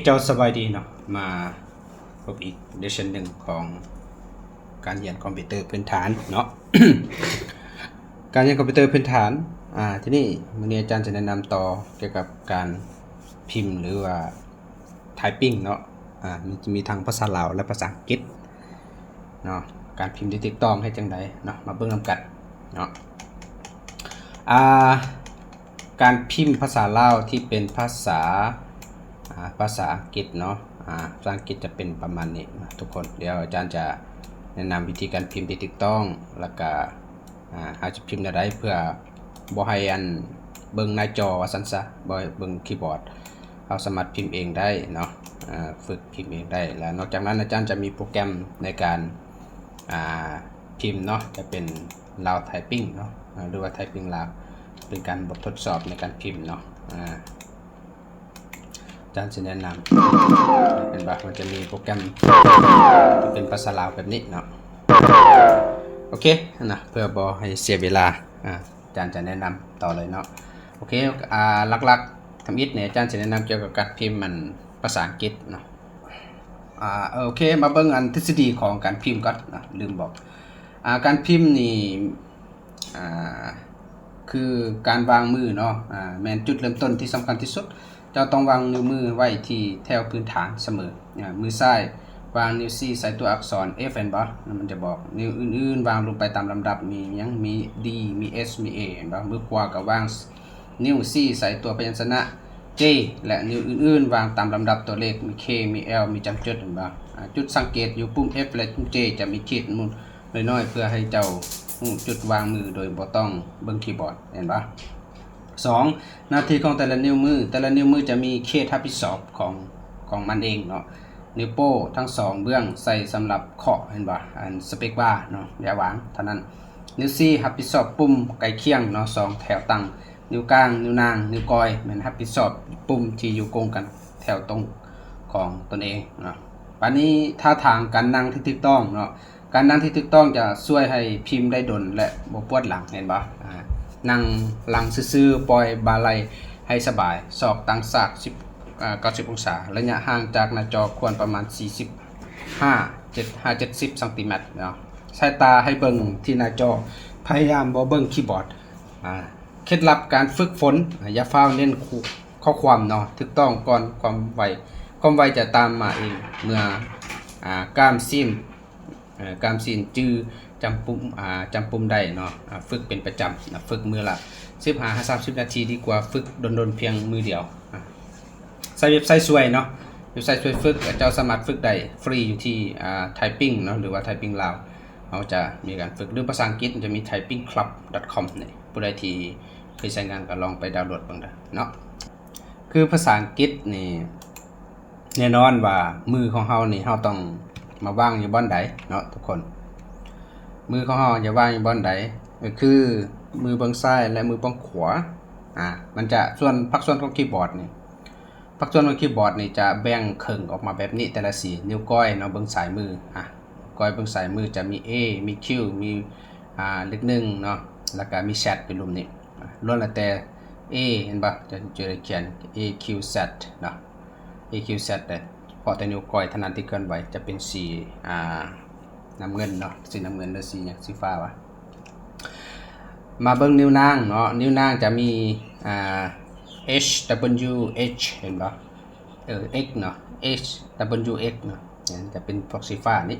ເຈົ້າສະບາຍດີເນາະ ມາພົບອີກເລສເຊິນໜຶ່ງຂອງການຮຽນຄອມພິວເຕີພື້ນຖານເນາະ ການຮຽນຄອມພິວເຕີພື້ນຖານ. ອາ ທີນີ້ມື້ນີ້ອາຈານຈະແນະນຳຕໍ່ກ່ຽວກັບການພິມ ຫຼືວ່າ ໄທປິງເນາະ. ອາ ມັນຈະມີທັງພາສາລາວ ແລະ ພາສາອັງກິດເນາະ. ການພິມທີ່ຖືກຕ້ອງເຮັດຈັ່ງໃດເນາະ ມາເບິ່ງນຳກັນເນາະ. ອາ ການພິມພາສາລາວທີ່ເປັນພາສາ ອາ ພາສາອັງກິດເນາະ. ອາ ພາສາອັງກິດຈະເປັນປະມານນີ້ນະທຸກຄົນ. ດຽວອາຈານຈະແນະນຳວິທີການພິມທີ່ຖືກຕ້ອງ ແລ້ວກະ ອາ ເຮົາຈະພິມແນວໃດເພື່ອບໍ່ໃຫ້ອັນເບິ່ງໜ້າຈໍວ່າຊັ້ນຊະ ບໍ່ໃຫ້ເບິ່ງຄີບອດ. ເຮົາສາມາດພິມເອງໄດ້ເນາະ ອາ ຝຶກພິມເອງໄດ້. ແລ້ວນອກຈາກນັ້ນອາຈານຈະມີໂປຣແກຣມໃນການ ອາ ພິມເນາະ ຈະເປັນລາວໄທປິງເນາະ ອາ ຫຼືວ່າໄທປິງລາວ ເປັນການບົດທົດສອບໃນການພິມເນາະ. ອາ ອາຈານຊິແນະນຳ ເຫັນບໍ່ ມັນຈະມີໂປຣແກຣມທີ່ເປັນພາສາລາວແບບນີ້ເນາະ. ໂອເຄນະ ເພື່ອບໍ່ໃຫ້ເສຍເວລາ ອາ ອາຈານຈະແນະນຳຕໍ່ເລີຍເນາະ. ໂອເຄ ອາ ຫຼັກໆ ທຳອິດນີ້ອາຈານຊິແນະນຳກ່ຽວກັບການພິມອັນພາສາອັງກິດເນາະ. ອາ ໂອເຄ ມາເບິ່ງອັນທິດສະດີຂອງການພິມກ່ອນເນາະ ລືມບອກ. ອາ ການພິມນີ້ ອາ ຄືການວາງມືເນາະ ອາ ແມ່ນຈຸດເລີ່ມຕົ້ນທີ່ສຳຄັນທີ່ສຸດ. ເຈົ້າຕ້ອງວາງນິ້ວມືໄວ້ທີ່ແຖວພື້ນຖານສະເໝີ. ອາ ມືຊ້າຍວາງນິ້ວຊີ້ໃສ່ຕົວອັກສອນ F ເຫັນບໍ່? ມັນຈະບອກ. ນິ້ວອື່ນໆວາງລົງໄປຕາມລຳດັບ ມີຫຍັງ? ມີ D ມີ S ມີ A ເຫັນບໍ່? ມືຂວາກໍວາງ ນິ້ວຊີ້ໃສ່ຕົວພະຍັນຊະນະ J ແລະ ນິ້ວອື່ນໆວາງຕາມລຳດັບຕົວເລກ ມີ K ມີ L ມີຈ້ຳຈຸດ ເຫັນບໍ່? ອາ ຈຸດສັງເກດຢູ່ປຸ່ມ F ແລະ J ຈະມີຂີດໝູນນ້ອຍໆ ເພື່ອໃຫ້ເຈົ້າຮູ້ຈຸດວາງມືໂດຍບໍ່ຕ້ອງເບິ່ງຄີບອດ ເຫັນບໍ່? ສອງ ໜ້າທີ່ຂອງແຕ່ລະນິ້ວມື. ແຕ່ລະນິ້ວມືຈະມີເຂດຮັບຜິດຊອບຂອງ ຂອງມັນເອງເນາະ. ນິ້ວໂປ້ທັງສອງເບື້ອງໃຊ້ສຳລັບເຄາະ ເຫັນບໍ່? ອັນສະເປັກບາເນາະ ຢ່າວາງເທົ່ານັ້ນ. ນິ້ວຊີ້ຮັບຜິດຊອບປຸ່ມໃກ້ຄຽງເນາະ ສອງແຖວຕັ້ງ. ນິ້ວກາງ, ນິ້ວນາງ, ນິ້ວກ້ອຍ ແມ່ນຮັບຜິດຊອບປຸ່ມທີ່ຢູ່ກົງກັນແຖວຕົງຂອງຕົນເອງເນາະ. ບາດນີ້ທ່າທາງການນັ່ງທີ່ຖືກຕ້ອງເນາະ. ການນັ່ງທີ່ຖືກຕ້ອງຈະຊ່ວຍໃຫ້ພິມໄດ້ດົນ ແລະ ບໍ່ປວດຫຼັງ ເຫັນບໍ່? ອາ ນັ່ງຫຼັງຊື່ໆ ປ່ອຍບ່າໄຫຼ່ໃຫ້ສະບາຍ, ສອກຕັ້ງສາກສິບ ອາ ເກົ້າສິບອົງສາ, ໄລຍະຫ່າງຈາກໜ້າຈໍຄວນປະມານສີ່ສິບຫ້າ ເຈັດ ຫາ ເຈັດສິບຊັງຕີແມັດເນາະ. ສາຍຕາໃຫ້ເບິ່ງທີ່ໜ້າຈໍ, ພະຍາຍາມບໍ່ເບິ່ງຄີບອດ. ອາ ເຄັດລັບການຝຶກຝົນ, ຢ່າຟ້າວເນັ້ນຂໍ້ຄວາມເນາະ, ຖືກຕ້ອງກ່ອນຄວາມໄວ, ຄວາມໄວຈະຕາມມາເອງເມື່ອ ອາ ກ້າມຊີ້ນ ເອີ ກາມຊີ້ນຈື່ຈຳປຸ່ມ ອາ ຈຳປຸ່ມໄດ້ເນາະ. ອາ ຝຶກເປັນປະຈຳນະ, ຝຶກມື້ລະສິບຫ້າຫາສາມສິບນາທີ ດີກວ່າຝຶກດົນໆພຽງມື້ດຽວ. ອາ ໃຊ້ເວັບໄຊຊ່ວຍເນາະ, ເວັບໄຊຊ່ວຍຝຶກ, ເຈົ້າສາມາດຝຶກໄດ້ຟຣີຢູ່ທີ່ ອາ ໄທປິງເນາະ ຫຼືວ່າໄທປິງລາວ. ເຮົາຈະມີການຝຶກ ຫຼືພາສາອັງກິດຈະມີ ໄທປິງຄລັບດອດຄອມ ນີ້. ຜູ້ໃດທີ່ເຄີຍໃຊ້ງານກໍລອງໄປດາວໂຫຼດເບິ່ງເດີເນາະ. ຄືພາສາອັງກິດນີ້ ແນ່ນອນວ່າມືຂອງເຮົານີ້ ເຮົາຕ້ອງມາວາງຢູ່ບ່ອນໃດເນາະທຸກຄົນ? ມືຂອງເຮົາຈະວາງຢູ່ບ່ອນໃດ? ກໍຄືມືເບື້ອງຊ້າຍ ແລະ ມືເບື້ອງຂວາ. ອາ ມັນຈະ ສ່ວນ ພາກສ່ວນຂອງຄີບອດນີ້ ພາກສ່ວນຂອງຄີບອດນີ້ຈະແບ່ງເຄິ່ງອອກມາແບບນີ້ ແຕ່ລະສີ. ນິ້ວກ້ອຍເນາະ ເບື້ອງຊ້າຍມື ອາ ກ້ອຍເບື້ອງຊ້າຍມືຈະມີ A ມີ Q ມີ ອາ ເລກໜຶ່ງເນາະ ແລ້ວກະມີ Z ຢູ່ລຸ່ມນີ້. ອາ ລ້ວນແລ້ວແຕ່ A ເຫັນບໍ່? ຈະ ຈະໄດ້ຂຽນ A Q Z ເນາະ A Q Z ເດ້. ເພາະແຕ່ນິ້ວກ້ອຍເທົ່ານັ້ນທີ່ເຄື່ອນໄຫວ ຈະເປັນສີ ອາ ນ້ຳເງິນເນາະ ສີນ້ຳເງິນ ຫຼື ສີຫຍັງ? ສີຟ້າວະ? ມາເບິ່ງນິ້ວນາງເນາະ, ນິ້ວນາງຈະມີ ອາ H W H ເຫັນບໍ່? ເອີ X ເນາະ H W X ເນາະ, ຈະເປັນພວກສີຟ້ານີ້.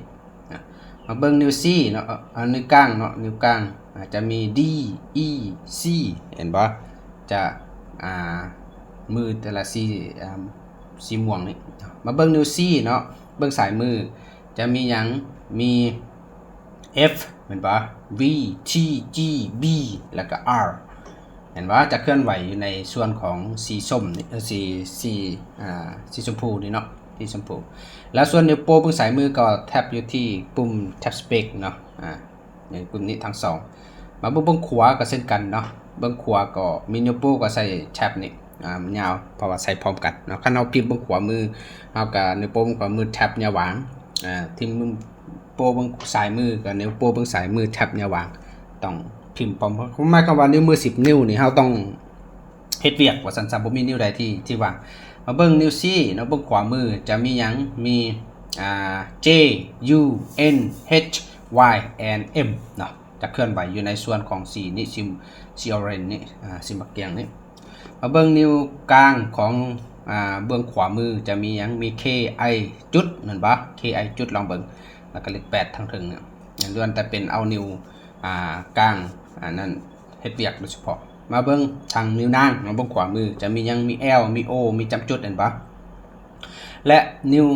ອາ ມາເບິ່ງນິ້ວຊີ້ເນາະ ອາ ນິ້ວກາງເນາະ, ນິ້ວກາງ ອາ ຈະມີ D E C ເຫັນບໍ່? ຈະ ອາ ມືແຕ່ລະສີ ອາ ສີມ່ວງນີ້. ມາເບິ່ງນິ້ວ C ເນາະ, ເບື້ອງຊ້າຍມືຈະມີຫຍັງ? ມີ F ແມ່ນບໍ່? V T G B ແລ້ວກໍ R ເຫັນບໍ່? ຈະເຄື່ອນໄຫວຢູ່ໃນສ່ວນຂອງສີສົ້ມນີ້ ເອີ ສີ ສີ ອາ ສີຊົມພູນີ້ເນາະ ສີຊົມພູ. ແລ້ວສ່ວນນິ້ວໂປ້ເບື້ອງຊ້າຍມືກໍແທັບຢູ່ທີ່ປຸ່ມ Tab Space ເນາະ ອາ ໃນປຸ່ມນີ້ທັງສອງ. ມາເບິ່ງເບື້ອງຂວາກໍເຊັ່ນກັນເນາະ, ເບື້ອງຂວາກໍມີນິ້ວໂປ້ກໍໃສ່ແທັບນີ້ ອາ ມັນຍາວ ເພາະວ່າໃສ່ພ້ອມກັນເນາະ. ຄັນເຮົາພິມເບື້ອງຂວາມື ເຮົາກໍນິ້ວໂປ້ເບື້ອງຂວາມືແທັບຍາວວາງ ອາ ທີ່ມືໂປ້ເບື້ອງຊ້າຍມືກັບນິ້ວໂປ້ເບື້ອງຊ້າຍມືແທັບຍາວວາງ ຕ້ອງພິມພ້ອມ. ໝາຍຄວາມວ່ານິ້ວມືສິບນິ້ວນີ້ ເຮົາຕ້ອງເຮັດວຽກວ່າຊັ້ນຊະ, ບໍ່ມີນິ້ວໃດທີ່ ທີ່ວ່າງ. ມາເບິ່ງນິ້ວ C ເນາະ, ເບິ່ງຂວາມືຈະມີຫຍັງ? ມີ ອ່າ J U N H Y and M ເນາະ, ຈະເຄື່ອນໄຫວຢູ່ໃນສ່ວນຂອງ C ນີ້, C, C orange ນີ້, ອ່າ C ໝາກກຽງນີ້. ມາເບິ່ງນິ້ວກາງຂອງ ອ່າ ເບື້ອງຂວາມືຈະມີຫຍັງ? ມີ K I ຈຸດ ແມ່ນບໍ່? K I ຈຸດ ລອງເບິ່ງ, ແລ້ວກໍເລກແປດທາງເທິງນີ້, ລ້ວນແຕ່ເປັນເອົານິ້ວ ອ່າ ກາງ ອັນນັ້ນ ເຮັດວຽກໂດຍສະເພາະ. ມາເບິ່ງທາງນິ້ວນາງ, ມາເບິ່ງຂວາມືຈະມີຫຍັງ? ມີ L, ມີ O, ມີຈ້ຳຈຸດ ເຫັນບໍ່? ແລະ ນິ້ວ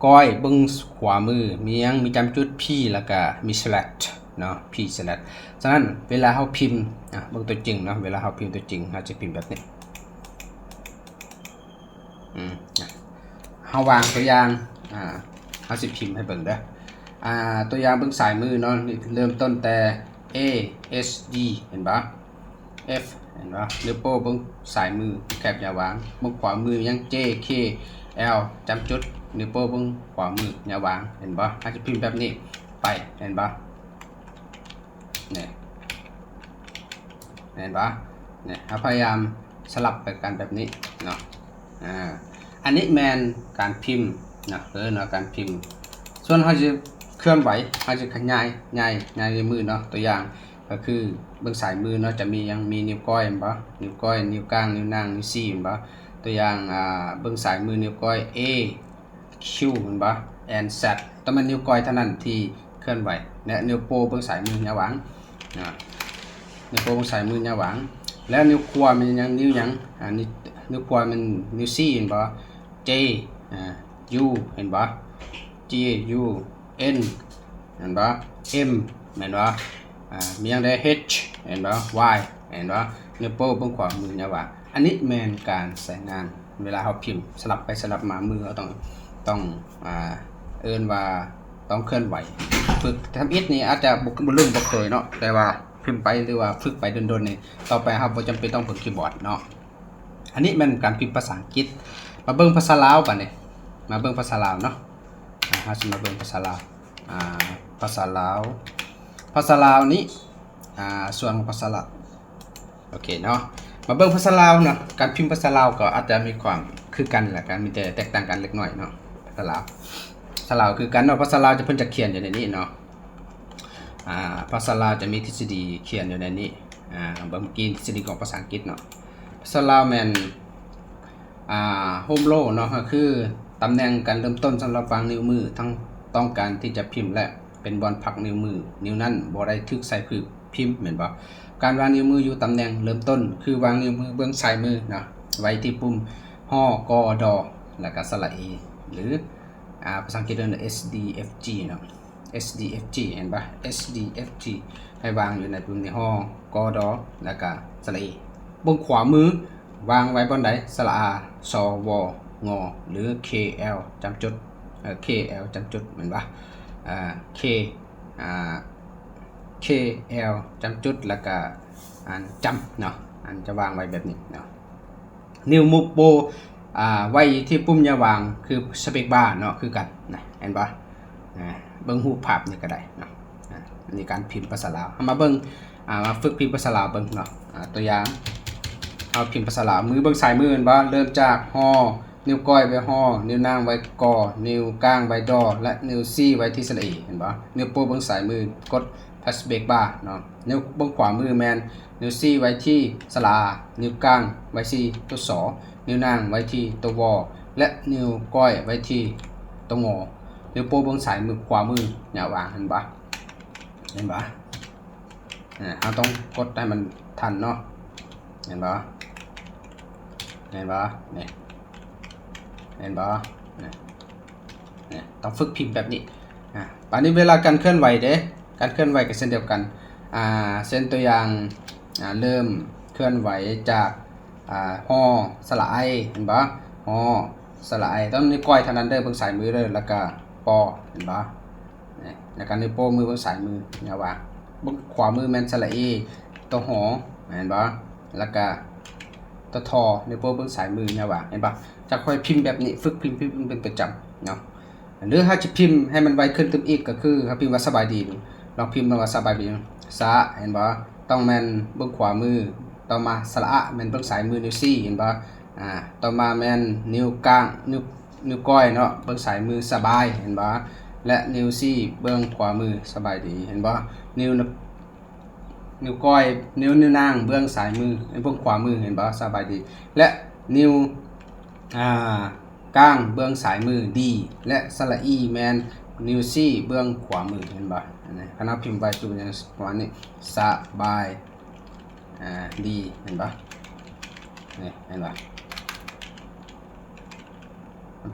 ກ້ອຍເບື້ອງຂວາມືມີຫຍັງ? ມີຈ້ຳຈຸດ P ແລ້ວກະມີ slash ເນາະ, P slash. ສະນັ້ນເວລາເຮົາພິມ, ອ່າ ເບິ່ງຕົວຈິງເນາະ, ເວລາເຮົາພິມຕົວຈິງ ເຮົາຈະພິມແບບນີ້. ອືມ ເຮົາວາງຕົວຢ່າງ, ອ່າ ເຮົາຊິພິມໃຫ້ເບິ່ງເດີ. ອ່າ ຕົວຢ່າງເບື້ອງຊ້າຍມືເນາະ, ເລີ່ມຕົ້ນແຕ່ A H G ເຫັນບໍ່? F ເຫັນບໍ່? ນິ້ວໂປ້ເບື້ອງຊ້າຍມືແຄບຍາວວາງ, ເບື້ອງຂວາມືຍັງ J K L ຈ້ຳຈຸດ, ນິ້ວໂປ້ເບື້ອງຂວາມືຍາວວາງ, ເຫັນບໍ່? ເຮົາຈະພິມແບບນີ້ໄປ, ເຫັນບໍ່? ນີ້ ເຫັນບໍ່? ນີ້ ເຮົາພະຍາຍາມສະຫຼັບໄປກັນແບບນີ້ເນາະ. ອ່າ ອັນນີ້ແມ່ນການພິມເນາະ, ເອີ້ນວ່າການພິມ. ສ່ວນເຮົາຈະເຄື່ອນໄຫວ, ເຮົາຈະຂະຫຍາຍ, ຫຍາຍ, ຫຍາຍນິ້ວມືເນາະ. ຕົວຢ່າງກໍຄືເບື້ອງຊ້າຍມືເນາະ, ຈະມີຫຍັງ? ມີນິ້ວກ້ອຍ ເຫັນບໍ່? ນິ້ວກ້ອຍ, ນິ້ວກາງ, ນິ້ວນາງ, ນິ້ວຊີ້ ເຫັນບໍ່? ຕົວຢ່າງ ອ່າ ເບື້ອງຊ້າຍມື ນິ້ວກ້ອຍ A Q ແມ່ນບໍ່? and Z ຕ້ອງແມ່ນນິ້ວກ້ອຍເທົ່ານັ້ນທີ່ເຄື່ອນໄຫວ ແລະ ນິ້ວໂປ້ເບື້ອງຊ້າຍມືຍາວວາງ, ນິ້ວໂປ້ເບື້ອງຊ້າຍມືຍາວວາງ. ແລ້ວນິ້ວຂວາແມ່ນຫຍັງ? ນິ້ວຫຍັງ? ອ່າ ນິ້ວ ນິ້ວຂວາແມ່ນນິ້ວ C ແມ່ນບໍ່? J, ອ່າ U ເຫັນບໍ່? J U N ແມ່ນບໍ່? M ແມ່ນບໍ່? ອ່າ ມີຫຍັງແດ່? H ເຫັນບໍ່? Y ເຫັນບໍ່? ນິ້ວໂປ້ເບື້ອງຂວາມືຍາວວາງ. ອັນນີ້ແມ່ນການໃຊ້ງານເວລາເຮົາພິມສະຫຼັບໄປສະຫຼັບມາ, ມືເຮົາຕ້ອງ ຕ້ອງ ອ່າ ເອີ້ນວ່າຕ້ອງເຄື່ອນໄຫວ. ຝຶກທຳອິດນີ້ອາດຈະບໍ່ ບໍ່ລຶ້ງບໍ່ເຄີຍເນາະ, ແຕ່ວ່າພິມໄປ ຫຼືວ່າຝຶກໄປດົນໆນີ້, ຕໍ່ໄປເຮົາບໍ່ຈຳເປັນຕ້ອງເບິ່ງຄີບອດເນາະ. ອັນນີ້ແມ່ນການພິມພາສາອັງກິດ. ມາເບິ່ງພາສາລາວບາດນີ້, ມາເບິ່ງພາສາລາວເນາະ. ອ່າ ເຮົາຊິມາເບິ່ງພາສາລາວ. ອ່າ ພາສາລາວ, ພາສາລາວນີ້ ອ່າ ສ່ວນຂອງພາສາລາວ. ໂອເຄເນາະ, ມາເບິ່ງພາສາລາວເນາະ. ການພິມພາສາລາວກໍອາດຈະມີຄວາມຄືກັນແຫຼະ, ກໍມີແຕ່ແຕກຕ່າງກັນເລັກນ້ອຍເນາະ. ພາສາລາວ, ພາສາລາວຄືກັນເນາະ, ພາສາລາວຈະ ເພິ່ນຈະຂຽນຢູ່ໃນນີ້ເນາະ. ອ່າ ພາສາລາວຈະມີທິດສະດີຂຽນຢູ່ໃນນີ້. ອ່າ ເບິ່ງກີ້ທິດສະດີຂອງພາສາອັງກິດເນາະ. ພາສາລາວແມ່ນ ອ່າ ໂຮມໂລເນາະ, ກໍຄືຕຳແໜ່ງການເລີ່ມຕົ້ນສຳລັບວາງນິ້ວມື, ທັງຕ້ອງການທີ່ຈະພິມ ແລະ ເປັນບ່ອນພັກນິ້ວມື, ນິ້ວນັ້ນບໍ່ໄດ້ຖືກໃສ່ຜືບພິມ ແມ່ນບໍ່? ການວາງນິ້ວມືຢູ່ຕຳແໜ່ງເລີ່ມຕົ້ນ ຄືວາງນິ້ວມືເບື້ອງຊ້າຍມືເນາະ, ໄວ້ທີ່ປຸ່ມ ຮ ກ ດ ແລ້ວກະສະຫຼະເອ ຫຼື ອ່າ ພາສາອັງກິດເອີ້ນ S D F G ເນາະ. S D F G ເຫັນປະ? S D F G ໃຫ້ວາງຢູ່ໃນປຸ່ມນີ້ ຮ ກ ດ ແລ້ວກະສະຫຼະເອ. ເບື້ອງຂວາມືວາງໄວ້ບ່ອນໃດ? ສະຫຼະອາ, ຊ ວ ງ ຫຼື K L ຈ້ຳຈຸດ, ເອີ K L ຈ້ຳຈຸດ ແມ່ນປະ? ອ່າ K ອ່າ K L ຈ້ຳຈຸດ ແລ້ວກະ ອັນ ຈ້ຳເນາະ, ອັນ ຈະວາງໄວ້ແບບນີ້ເນາະ. ນິ້ວໂປ້ ອ່າ ໄວ້ທີ່ປຸ່ມຍາວວາງ ຄື space bar ເນາະ, ຄືກັນນະ, ເຫັນບໍ່? ອ່າ ເບິ່ງຮູບພາບນີ້ກໍໄດ້ເນາະ. ອ່າ ອັນນີ້ການພິມພາສາລາວ. ເຮົາມາເບິ່ງ, ອ່າ ມາຝຶກພິມພາສາລາວເບິ່ງເນາະ. ອ່າ ຕົວຢ່າງ ເຮົາພິມພາສາລາວ, ມືເບື້ອງຊ້າຍມື ເຫັນບໍ່? ເລີ່ມຈາກ ຮ, ນິ້ວກ້ອຍໄວ້ ຮ, ນິ້ວນາງໄວ້ ກ, ນິ້ວກາງໄວ້ ດ ແລະ ນິ້ວຊີ້ໄວ້ທີ່ສະຫຼະເອ, ເຫັນບໍ່? ນິ້ວໂປ້ເບື້ອງຊ້າຍມື ກົດ space bar ເນາະ. ນິ້ວເບື້ອງຂວາມືແມ່ນ ນິ້ວຊີ້ໄວ້ທີ່ສະຫຼະອາ, ນິ້ວກາງໄວ້ທີ່ຕົວ ຊ, ນິ້ວນາງໄວ້ທີ່ຕົວ ວ ແລະ ນິ້ວກ້ອຍໄວ້ທີ່ຕົວ ງ. ນິ້ວໂປ້ເບື້ອງຊ້າຍມື ຂວາມື ຍາວວາງ, ເຫັນບໍ່? ເຫັນບໍ່? ເຮົາຕ້ອງກົດໃຫ້ມັນທັນເນາະ, ເຫັນບໍ່? ເຫັນບໍ່? ນີ້ ເຫັນບໍ່? ນີ້ ນີ້ ຕ້ອງຝຶກພິມແບບນີ້. ອ່າ ບາດນີ້ເວລາການເຄື່ອນໄຫວເດ້, ການເຄື່ອນໄຫວກໍເຊັ່ນດຽວກັນ. ອ່າ ເຊັ່ນຕົວຢ່າງ, ອ່າ ເລີ່ມເຄື່ອນໄຫວຈາກ, ອ່າ ຮ ສະຫຼະໄອ, ເຫັນບໍ່? ຮ ສະຫຼະໄອ, ຕ້ອງນິ້ວກ້ອຍເທົ່ານັ້ນເດີ, ເບິ່ງຊ້າຍມືເດີ, ແລ້ວກໍ ປ, ເຫັນບໍ່? ນີ້ ແລ້ວກໍນິ້ວໂປ້ມືເບື້ອງຊ້າຍມື ຍາວວາງ, ເບື້ອງຂວາມືແມ່ນສະຫຼະເອ, ຕົວ ຮ, ເຫັນບໍ່? ແລ້ວກໍຕົວ ທ, ນິ້ວໂປ້ເບື້ອງຊ້າຍມື ຍາວວາງ, ເຫັນບໍ່? ຈະຄ່ອຍພິມແບບນີ້, ຝຶກພິມ, ພິມເປັນປະຈຳເນາະ. ຫຼືເຮົາຈະພິມໃຫ້ມັນໄວຂຶ້ນຕື່ມອີກ ກໍຄືເຮົາພິມວ່າສະບາຍດີ, ລອງພິມວ່າສະບາຍດີ, ສະ, ເຫັນບໍ່? ຕ້ອງແມ່ນເບື້ອງຂວາມື, ຕໍ່ມາສະຫຼະອະ ແມ່ນເບື້ອງຊ້າຍມື, ນິ້ວຊີ, ເຫັນບໍ່? ອ່າ ຕໍ່ມາແມ່ນນິ້ວກາງ ນິ້ວ ນິ້ວກ້ອຍເນາະ ເບື້ອງຊ້າຍມື ສະບາຍ ເຫັນບໍ່? ແລະ ນິ້ວຊີ້ເບື້ອງຂວາມື ສະບາຍດີ ເຫັນບໍ່? ນິ້ວ ນິ້ວກ້ອຍ ນິ້ວ ນິ້ວນາງເບື້ອງຊ້າຍມື ເບື້ອງຂວາມື ເຫັນບໍ່? ສະບາຍດີ ແລະ ນິ້ວ ອ່າ ກາງເບື້ອງຊ້າຍມື ດີ ແລະ ສະຫຼະອີແມ່ນນິ້ວຊີ້ເບື້ອງຂວາມື ເຫັນບໍ່? ອັນນີ້ ຄັນເຮົາພິມໄວຄືຫຍັງປະມານນີ້ ສະບາຍ ອ່າ ດີ ເຫັນບໍ່? ນີ້ ເຫັນບໍ່?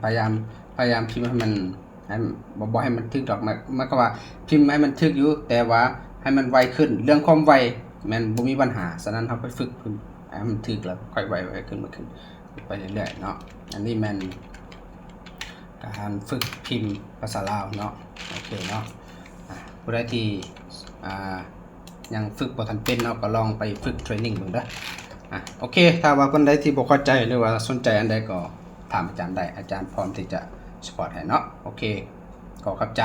ພະຍາຍາມ ພະຍາຍາມພິມໃຫ້ມັນ ໃຫ້ ບໍ່ ບໍ່ໃຫ້ມັນຖືກດອກ ໝາຍ ໝາຍຄວາມວ່າພິມໃຫ້ມັນຖືກຢູ່ ແຕ່ວ່າໃຫ້ມັນໄວຂຶ້ນ ເລື່ອງຄວາມໄວແມ່ນບໍ່ມີບັນຫາ. ສະນັ້ນເຮົາໄປຝຶກພິມໃຫ້ມັນຖືກ ແລ້ວຄ່ອຍໄວ ໄວຂຶ້ນ ໄວຂຶ້ນໄປເລື້ອຍໆເນາະ. ອັນນີ້ແມ່ນການຝຶກພິມພາສາລາວເນາະ. ໂອເຄເນາະ ອ່າ ຜູ້ໃດທີ່ ອ່າ ຍັງຝຶກບໍ່ທັນເປັນເນາະ ກໍລອງໄປຝຶກເທຣນນິງເບິ່ງເດີ. ອ່າ ໂອເຄ ຖ້າວ່າຄົນໃດທີ່ບໍ່ເຂົ້າໃຈ ຫຼືວ່າສົນໃຈອັນໃດກໍຖາມອາຈານໄດ້ ອາຈານພ້ອມທີ່ຈະຊັບພອດໃຫ້ເນາະ. ໂອເຄ ຂໍຂອບໃຈ.